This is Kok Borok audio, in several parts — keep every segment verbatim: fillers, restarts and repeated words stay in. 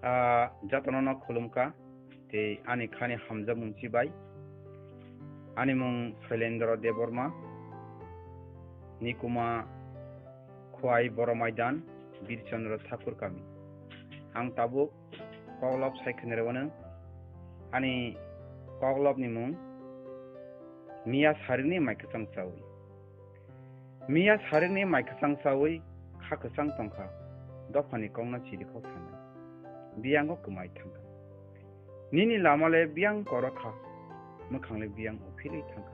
Ah, jotono no khulumkha, tei ani khani hamjakmung chibai. Ani mung Shailendra Debbarma, Nikuma Khwai Boro Maidan, Birchandra Thakur Kami. Ang tabuk koklop sai khwnarwano, ani koklopni mung Miya Sarikni Mai Kwchang Chawi. Miya sarikni mai kwchang chawi kha kwchang tongkha, dophani kokno chirikhok sanai. Biyango kwmai thangkha. Nini lama le biyang korokha, mwkhang le biyang uphilwi thangkha.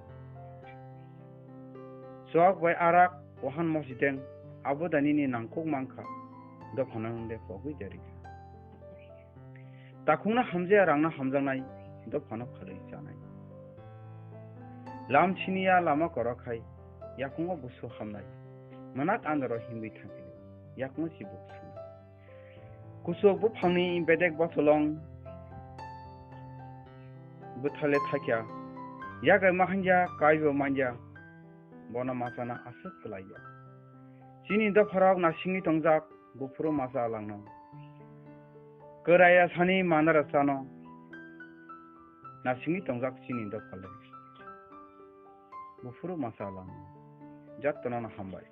Chuak bai arak wahan mosideng, abo da nini nangkuk mankha, dophano le pogwi derikha. Takhukno hamjaya rangno hamjaknai, dophano phalwi chanai. Lam siniya lama korok hai, yakungo busu hamnai. Manak andoro himwi thangkhe, yakungo chibuk sunai. Kuchuk buphangni bedek botholong bwthale thakya. Yagai mahanya kaibo manya, bono machana aswk kwlaiya. Chini dopharok nasingwi tongjak, buphuru masa langno. Kwraya sani manara sano nasingwi tongjak chini dophale. Buphuru masa langno. Jattono hambai.